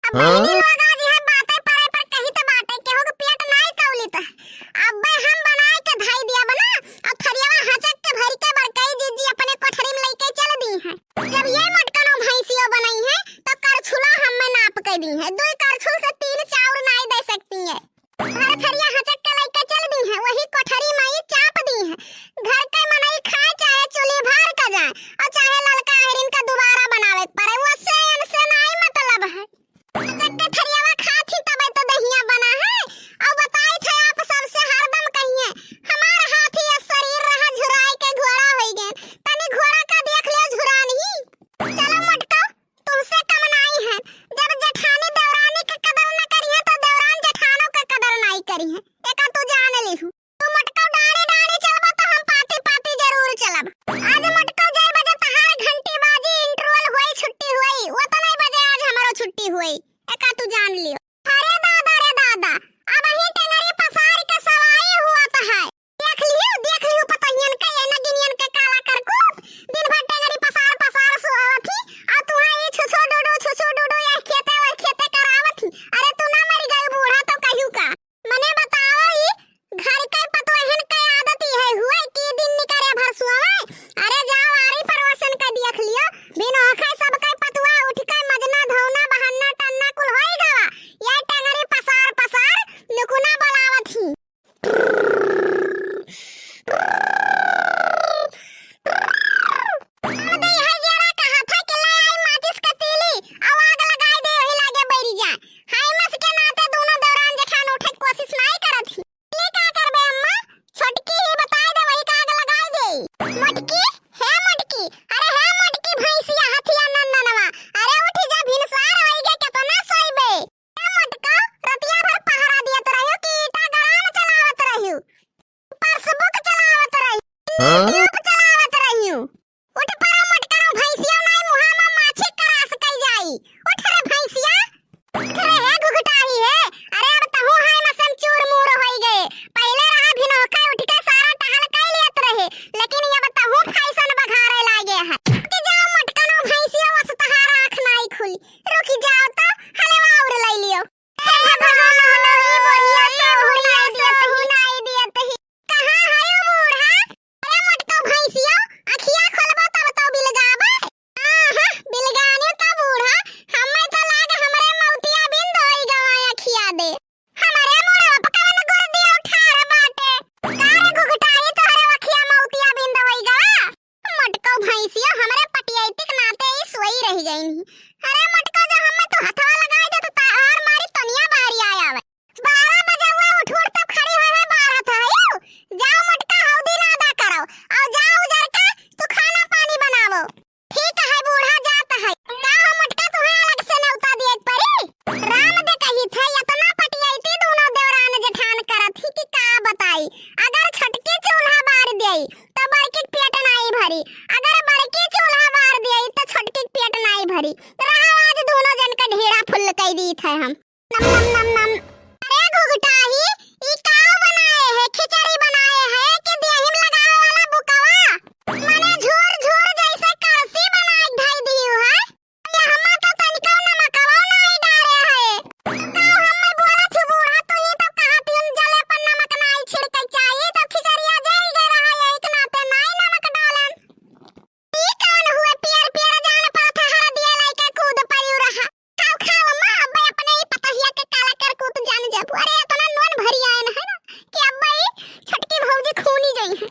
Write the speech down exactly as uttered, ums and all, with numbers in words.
बहिनी लोग आज यह बातें परे पर कही त बाटे, केहू के पेट नाई तौली त। अब्बे हम बनाए के धई दिया बना, अब थरियावा हचक के भर के बड़कई जिज्जी अपने कोठरी में लइके चल दी हैं। जब ये मोटकनो भैंसियो बनई हैं, तो करछुला हमें नाप के दी हैं। दुई करछुल से तीन चाउर नाई दे सकती हैं। भर थरिया हचक के लइके चल दी हैं, वही कोठरी में ही चाप दी हैं। घर के मनई खाए चाहे चूल्ही भार का जाए, और चाहे ललका अहरिन का दोबारा बनावे के पड़े, उससे इनसे नाई मतलब है। जब के थरियावा खात ही तबे तो दहिया बना है। और बताई थे आप सबसे हरदम कहिए, हमार हाथी या शरीर रहा झुराई के घोड़ा होई गए। तनी घोड़ा का देख लियो झुरान ही। चलो मोटको, तुमसे कम नाई है। जब जेठानी देवरानी के कदर न करी है तो देवरान जेठानो के कदर नाई करी है। एका तू जान लिहू। तू मोटको डाड़ी डाड़ी चलबो तो हम पाती पाती जरूर चलब। आज मोटको जय बजे तहार घंटी बाजी, interval होई, छुट्टी होई, वो तो नहीं बजे आज हमारो छुट्टी होई, एका तू जान लियो। अरे दादा रे दादा, अब ही टेंगरी पसार के सवाई हुआ तो है। देख लियो, देख लियो पतोहियन के, ये नगिनियन के काला करकूत। दिन भर टेंगरी पसार पसार सोवत ही, और तू ही छुछो डुडू, छुछो डुडू, ये खेते वो खेते करावत ही। अरे तू ना मरी गई बूढ़ा तो कहू का? मने बताओ, ई घर के पतोहन के आदत ई है हुए कि दिन निकरे भर सोवे। अरे जाओ आरी पड़ोसन के देख लियो, बिन ओखे सबके पतुआ उठ के मजना, धौना, बहन्ना, टन्ना कुल होई गवा। ये टेंगरी पसार पसार नुकुना बोलावत ही। अब दे है जेरा कहा था कि ले आई माचिस का तीली, अब आग लगाई दे, वही लागे बैरी जाए। हाय मस के नाते दोनों देवरान जेठान उठे के कोशिश नाई करत ही। ये का करबे अम्मा? छोटकी ही बताई दे, वही का आग लगाई दे। मोटकी, हे मोटकी, अरे हे मोटकी भैंसिया हथिया नंदनवा, अरे उठी जा, भिनसार होई गे, केतना सोइबे? ए मोटका, रतिया भर पहरा दियत रहियो कि ईटा गराम चलावत रहियो? Facebook चलावत रहियो? हाँ? YouTube चलावत रहियो? उठ पड़ा मोटका, रो भैंसिया नाई मुहा में माछी करास कई जाई। उठ रे भैंसिया, उठ रे हे घुघटाही हे। अरे अब तहू हाय मसन चूर मूर होई गए। पहले रहा भिनोखा उठ के सारा टहल कई लेत रहे, लेकिन अब तहू फैशन बघारे लागे है। कि जाओ मोटका, रो भैंसिया वस तहार आँख नाई खुली। रुकि जाओ तो, हलवा और लई लियो। हे भगवान, ई बुढ़िया से हुनाई दियत ही, हुनाई दियत ही। कहाँ है ओ बूढ़ा? अरे मोटका भैंसियो, अखिया खोलबो तब तो बिलगाबे। हाँ, हाँ, बिलगानियो तो बूढ़ा, हमें तो लाग हमरे मौतिया बिंद होई गवा अखिया दे। हमरे मुड़वा पे कवन गुर्दी उठार बाटे? का रे घुघटाही तोहरे अखिया मौतिया बिंद होई गवा? मोटको भैंसियो, हमरे पटियैती के नाते ई सोई रह गईन ही। अरे मोटको, जब हमें तू हथवा लगाई दे तो तहार मारी तनिया बाहरी आय आवे। बारह बजे हुए उठ उठ तब खड़ी होए हुए बारह था यू। जाओ मोटका हौदी ना अदा करो, और जाओ उजर के तू खाना पानी बनावो। ठीक है बूढ़ा, जात है। का हो मोटका, तुम्हें अलग से न्योता दिए के पड़ी? राम दे कही थे, इतना पटियैती दोनों देवरान जेठान करत ही कि का बताई। अगर छोटकी चूल्हा बार देई, तो बड़की के पेट नाई भरी, अगर बड़की चूल्हा बार देई, तो छोटकी के पेट नाई भरी। रहा आज दोनों जन का ढीड़ा फुल कई दी थे हम। नम, नम, नम, नम। अरे घुघटाही, ई का बनाए है? खिचड़ी बनाए है कि देही में लगावे वाला बुकवा? मने झूर झूर जैसे कलसी बनाए धई दियो है। ये हम्मा तो तनिको नमकवा नाई डारे है। तो का हम्मे बोला छु बूढ़ा, तू ही तो कहा थी हम जले पर नमक नाई छिड़के चाहिए, तो खिचड़िया जल गए रहा, यही के नाते नाई नमक डालन। ई कौन हुए पियर पियर जान पड़त है, हरदिया लइके कूद पड़ियो रहा। खाओ खाओ अम्मा, अब्बे अपने ही पतहिया के काला करकूत जान जाबू। अरे इतना नोन भरी आयन है ना कि अब्बे ही छोटकी भौजी खूनी जई है।